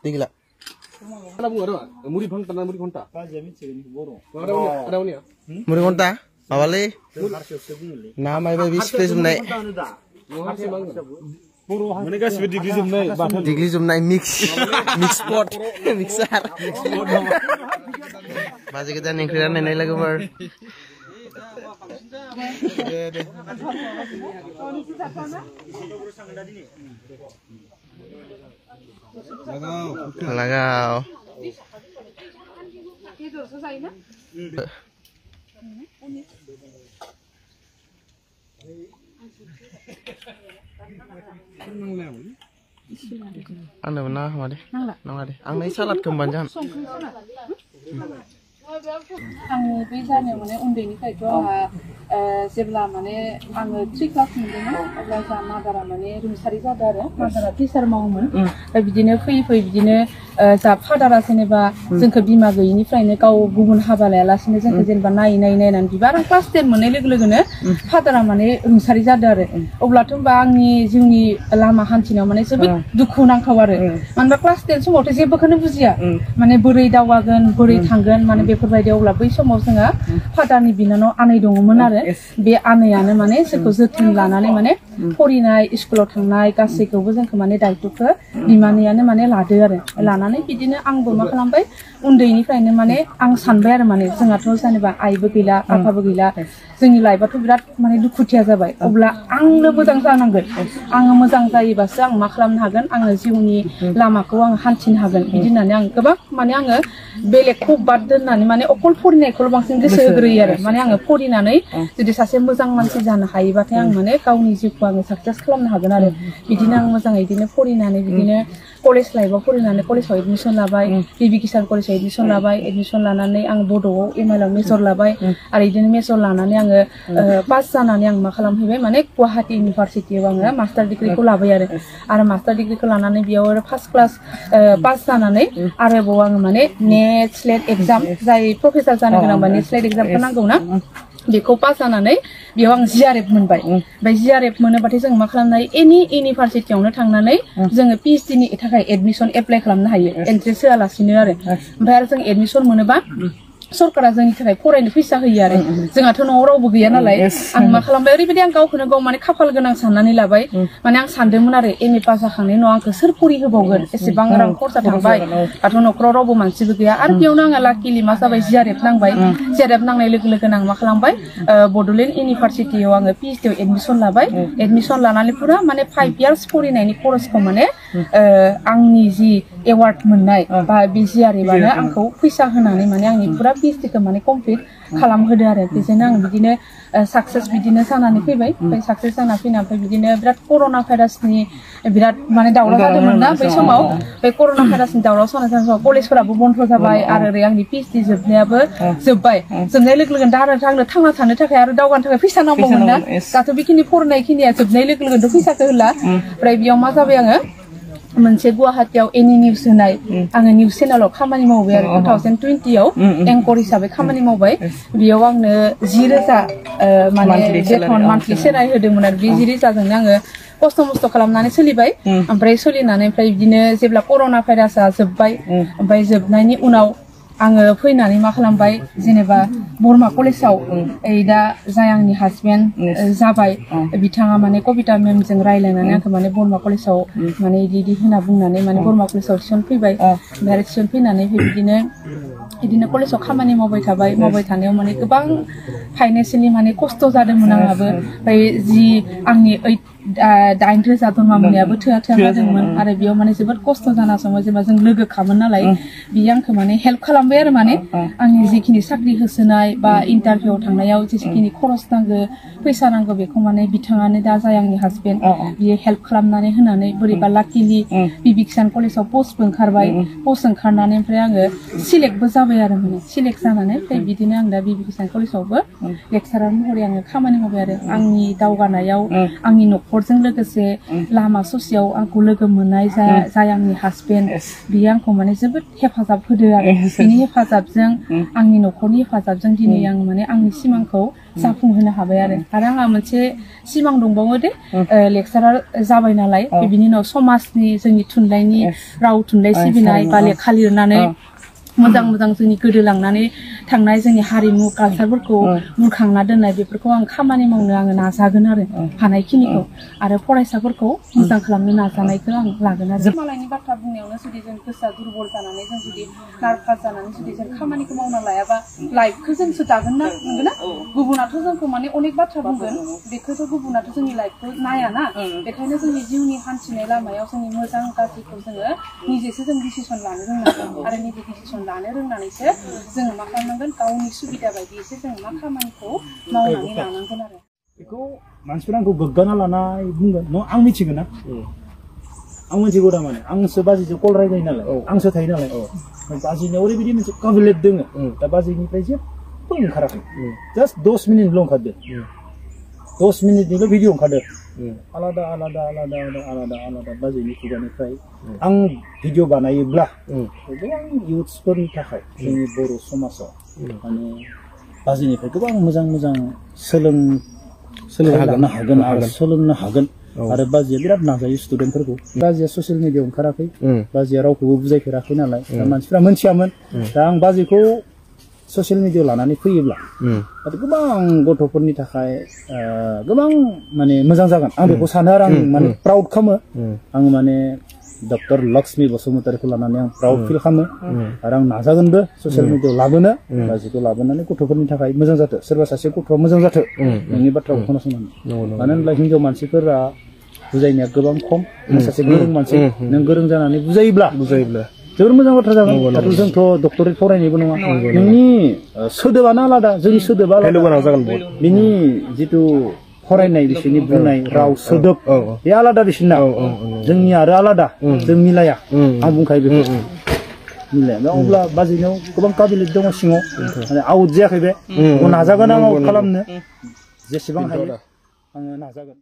Tinggal. Ada bunga ada? Muri bangta na muri konta. Ada unia. Muri konta. Awalnya. Nama ibu bisnis umnai. Mereka sudah digli jumnai. Digli jumnai mix pot mixer. Masih kita nengkiran nenek lagi ber. Lagau. Anda benar mana? Nang ada. Ang naik salad kembanjan. आङो बे जानायाव माने उन्दैनिफ्रायथ' आंहा जेब्ला माने आङो 3 class मोनदोंमोन अब्ला जोंहा मादारा माने रुंसारि जादों आरो मादारा टिचार मावोमोन ओमफ्राय बिदिनो फैयै बिदिनो जा फादारा जेनेबा जोंखौ बिमा गैयिनिफ्रायनो गाव गुबुन हाबा लायालासिनो जोंखौ जेनेबा नायनानै बिबार आं क्लास 10 मोननाय लोगो लोगोनो फादारा माने रुंसारि जादों आरो अब्लाथ' होनबा आंनि जिउनि लामा हान्थिनायाव माने जोबोद दुखु नांथाव आरो मानोना क्लास 10 समावथ' जेबोखौनो बुजिया माने बोरै दावगागोन बोरै थांगोन माने बेफोरबायदि अब्ला बै समाव जोंहा फादारनि बिनानाव आनै दङमोन आरो बे आनैयानो माने जोंखौ जोथोन लानानै माने फरिनाय स्कुलाव थांनाय गासैखौबो जोंखौ माने दायित्वखौ बिमानैयानो माने लादो आरो लानानै बिदिनो आंबो मा खालामबाय उन्दैनिफ्रायनो माने आं सानबाय आरो माने जोंहाथ' जेनेबा आइबो गैला आफाबो गैला जोंनि लाइफआथ' बिराद माने दुखुथिया जाबाय अब्ला आंनो मोजां जानांगोन आङो मोजां जायोबासो आं मा खालामनो हागोन आङो जिउनि लामाखौ आं हान्थिनो हागोन बिदि होननानै आं गोबां माने आङो बेलेगखौ बाद दोननानै माने अकल फरिनायखौल' बांसिन गोसो होग्रोयो आरो माने आङो फरिनानै जुदि सासे मोजां मानसि जानो हायोबाथाय आं माने गावनि जिउखौ आङो साक्सेस खालामनो हागोन आरो बिदिनो आं मोजाङै बिदिनो फरिनानै बिदिनो कलेज लाइफआव फरिनानै कलेजाव एडमिसन लाबाय बिबि किसान कलेजाव एडमिसन लाबाय एडमिसन लानानै आं बड'आव एमआइएलआव मेजर लाबाय आरो बिदिनो मेजर लानानै आङो पास जानानै आं मा खालामहैबाय माने गुवाहाटी इउनिभारसिटियाव आङो मास्टार डिग्रीखौ लाबाय आरो मास्टार डिग्रीखौ लानानै बेयाव आरो फार्स्ट क्लास पास जानानै आरोबाव आङो माने नेट स्लेट एग्जाम जाय प्रफेसार जानो गोनांबा नेट स्लेट एग्जामखौ नांगौना बेखौ पास जानानै बेयाव आं जिआरएफ मोनबाय ओमफ्राय जिआरएफ मोनोबाथाय जों मा खालामनो हायो एनि इउनिभारसिटियावनो थांनानै जोङो पिएइचडि नि थाखाय एडमिसन एप्लाइ खालामनो हायो एन्ट्रेन्स होआलासिनो ओमफ्राय आरो जों एडमिसन मोनोबा सरकारा जोंनि थाखाय फरायनो फैसा होयो आरो जोंहाथ' न'आव रावबो गैया नालाय आं मा खालामबाय ओरैबायदि आं गावखौनो गाव माने खाफाल गोनां साननानै लाबाय माने आं सानदोंमोन आरो एमए पास जाखांनायनि उनाव आंखौ सोर फरि होबावगोन एसेबां रां खरसा थांबाय दाथ' न'खराव रावबो मानसिबो गैया आरो बेयावनो आङो लाकिलि मा जाबाय जिआरएफ नांबाय जिआरएफ नांनाय लोगो लोगोनो आं मा खालामबाय बड'लेण्ड इउनिभारसिटियाव आङो पिएइचडियाव एडमिसन लाबाय एडमिसन लानानै पुरा माने 5 इयार्स फरायनायनि खरसखौ माने आंनि जि एवार्ड मोननाय बा बे जिआरएफआनो आंखौ फैसा होनानै माने आंनि पुरा पिएइचडिखौ माने कमप्लिट खालामहोदो आरो बेजोंनो आं बिदिनो साक्सेस बिदिनो जानानै फैबाय ओमफ्राय साक्सेस जाना फैना ओमफ्राय बिदिनो बिराद कर'ना भाइरासनि बिराद माने दावराव जादोंमोन ना बै समाव बे कर'ना भाइरासनि दावराव जानाय समाव कलेजफोराबो बन्द जाबाय आरो ओरै आंनि पिएइचडि जोबनायाबो जोब्बाय जोबनाय लोगो लोगोनो दा आरो आंनो थांना थानो थाखाय आरो दावगानो थाखाय फैसा नांबावगोन ना दाथ' बेखिनि फरायनायखिनिया जोबनाय लोगो लोगोनोथ' फैसाखौ होला ओमफ्राय बेयाव मा जाबाय आङो मोनसे गुवाहाटीयाव एनि निउस होनाय आङो निउस चेनेलाव खामानि मावबाय आरो 2020आव एंकर हिसाबै खामानि मावबाय बेयाव आंनो 10,000 माने बेथन मान्थलि सेलारि होदोंमोन आरो बे 10,000जोंनो आङो खस्थ' मस्थ' खालामनानै सोलिबाय ओमफ्राय सोलिनानै ओमफ्राय बिदिनो जेब्ला कर'ना भाइरासआ जोब्बाय ओमफ्राय जोबनायनि उनाव आङो फैनानै मा खालामबाय जेनेबा बरमा कलेजाव दा जाय आंनि हासबेन्ड जाबाय बिथाङा माने कबिता मेमजों रायलायनानै आंखौ माने बरमा कलेजाव माने इदि होनना बुंनानै माने बरमा कलेजाव थिसनफैबाय ओमफ्राय आरो थिसनफैनानै बिदिनो कलेजाव खामानि मावबाय थानायाव माने गोबां फाइनेन्सियेलि माने खस्थ' जादोंमोन आंहाबो ओमफ्राय जि आंनि 8,000 दरमा मोननायाबो थोआ जादोंमोन आरो बेयाव माने जोबोद खस्थ' जाना समाव जेनेबा जों लोगोखामोन नालाय बियो आंखौ माने हेल्प खालामबाय आरो माने आंनि जिखिनि साख्रि होसोनाय बा इन्टारभिउआव थांनायाव जेसेखिनि खरस नांगौ फैसा नांगौ बेखौ माने बिथाङानो दा जाय आंनि हासबेन्ड बियो हेल्प खालामनानै होनानै बोरैबा लाकिलि बिबि किसान कलेजाव पस्टबो ओंखारबाय पस्ट ओंखारनानै ओमफ्राय आङो सिलेक्टबो जाबाय आरो माने सिलेक्ट जानानै ओमफ्राय बिदिनो आं दा बिबि किसान कलेजावबो लेक्सारार महरै आङो खामानि मावबाय आरो आंनि दावगानायाव आंनि न'खर न'खरजों लोगोसे लामा ससेयाव आंखौ लोगो मोननाय जाय आंनि हासबेन्ड बियो आंखौ माने जोबोद हेफाजाब होदो आरो बिनि हेफाजाबजों आंनि न'खरनि हेफाजाबजों दिनै आं माने आंनि सिमांखौ जाफुंहोनो हाबाय आरो आंहा मोनसे सिमां दंबावो दे लेक्सारार जाबाय नालाय बिनि उनाव समाजनि जोंनि थुनलाइनि राव थुनलाइ सिबिनाय बा लेखा लिरनानै मोजां मोजां जोंनि गोदोलांनानै थांनाय जोंनि हारिमु कालचारफोरखौ बुरखांना दोननाय बेफोरखौ आं खामानि मावनो आङो नाजागोन आरो हानायखिनिखौ आरो फरायसाफोरखौ मोजां खालामनो नाजानायखौ आं लागोन आरो मालायनि बाथ्रा बुंनायावनो जुदि जों गोसोआ दुरबल जानानै जों जुदि नार्भास जानानै जुदि जों खामानिखौ मावना लायाबा लाइफखौ जोंसो दागोन ना नंगौना गुबुनाथ' जोंखौ माने अनेक बाथ्रा बुंगोन बेखौथ' गुबुनाथ' जोंनि लाइफखौ नायाना बेखायनो जोंनि जिउनि हान्थिनाय लामायाव जोंनि मोजां गाज्रिखौ जोङो निजेसो जों डिसिसन लानो रोंनांगोन आरो निजे डिसिसन लानो रोंनानैसो जोङो मा खालामनांगोन गावनि सुबिदा बायदियैसो जों मा खामानिखौ मावनानै लानांगोन आरो बेखौ मानसिफोरा आंखौ गोग्गाना लानाय बुंगोन न आं मिथिगोन ना आं मिथिगौ थारमाने आंसो बाजिजों कल रायलायो नालाय आंसो थायो नालाय बाजिनियाव ओरैबायदि मोनसे काबिलेट दोङो दा बाजिनिफ्राय जेबो ओंखाराखै जास्ट 10 मिनिटल' ओंखारदो 10 मिनिटनिल' भिडिअ ओंखारदो आलादा आलादा आलादा आलादा आलादा बाजिनि खुगानिफ्राय आं भिडिअ बानायोब्ला गोबां इउथ्सफोरनि थाखाय जोंनि बर' समाजाव माने बाजिनिफ्राय गोबां मोजां मोजां सोलोंनो हागोन आरो सोलोंनो हागोन आरो बाजिया बिराद नाजायो स्टुडेन्टफोरखौ बाजिया ससियेल मिडियायाव ओंखाराखै बाजिया रावखौबो बुजायफेराखै नालाय दा मानसिफ्रा मोनथियामोन दा आं बाजिखौ ससियेल मिडियायाव लानानै फैयोब्ला गोबां गथ'फोरनि थाखाय गोबां माने मोजां जागोन आं बेखौ सानो आरो आं माने प्राउड खालामो आं माने डक्टर लक्ष्मी बसुमतारीखौ लानानै आं प्राउड फिल खालामो आरो आं नाजागोनबो ससियेल मिडियायाव लाबोनो बाजिखौ लाबोनानै गथ'फोरनि थाखाय मोजां जाथों सोरबा सासे गथ'आ मोजां जाथों नोंनि बाथ्राखौ खोनासंनानै मानो होनब्ला हिनजाव मानसिफोरा बुजायनाया गोबां खम नों सासे गोरों मानसि नों गोरों जानानै बुजायोब्ला जोबोर मोजां बाथ्रा जागोन दाथ' जोंथ' डक्टरेट फरायनायबो नङा नोंनि सोदोबानो आलादा जोंनि सोदोबा आलादा बिनि जिथु फरायनाय बिसोरनि बुंनाय राव सोदोब बे आलादा बिसोरना जोंनि आरो आलादा जों मिलाया आं बुंखायो बेखौ मिलाया अब्ला बाजिनायाव गोबां काबिलेट दङ सिङाव माने आउट जायाखै बे नाजागोन आं आउट खालामनो जेसेबां हायो आङो नाजागोन